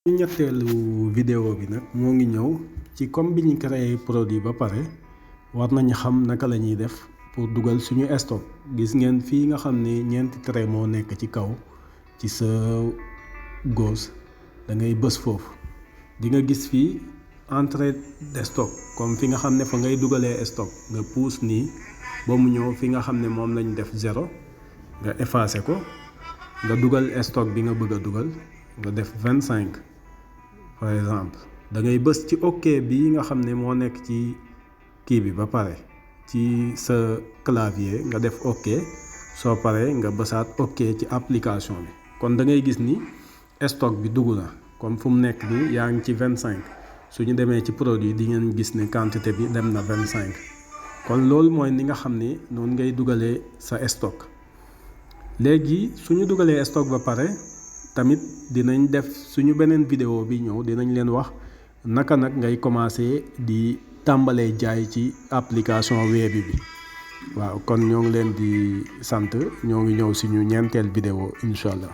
ñetteelu vidéo bi nag moo ngi ñëw ci comme bi ñu créé produit ba pare war nañu xam naka la ñuy def pour dugal suñu stock. Gis ngeen fii nga xam ne ñeenti trait moo nekk ci kaw ci sa gauche da ngay bës foofu di nga gis fii entrée de stock comme fi nga xam ne fa ngay dugalee stock nga pousse nii ba mu ñëw fi nga xam ne moom lañ def 0 nga effacé ko nga dugal stock bi nga bëgg a dugal nga def 25 par exemple da ngay bës ci OK bi nga xam ne moo nekk ci kii bi ba pare ci sa clavier nga def OK soo paree nga bësaat OK ci application bi kon da ngay gis ni stock bi dugg na comme fu mu nekk nii yaa ngi ci 25 su ñu demee ci produit di ngeen gis ne quantité bi dem na 25 kon loolu mooy ni nga xam ne noonu ngay dugalee sa stock. léegi suñu dugalee stock ba pare tamit dinañ def suñu beneen vidéo bi ñëw dinañ leen wax naka nag ngay commencer di tàmbalee jaay ci application Weebi bi waaw kon ñoo ngi leen di sant ñoo ngi ñëw suñu ñeenteel vidéo incha allah.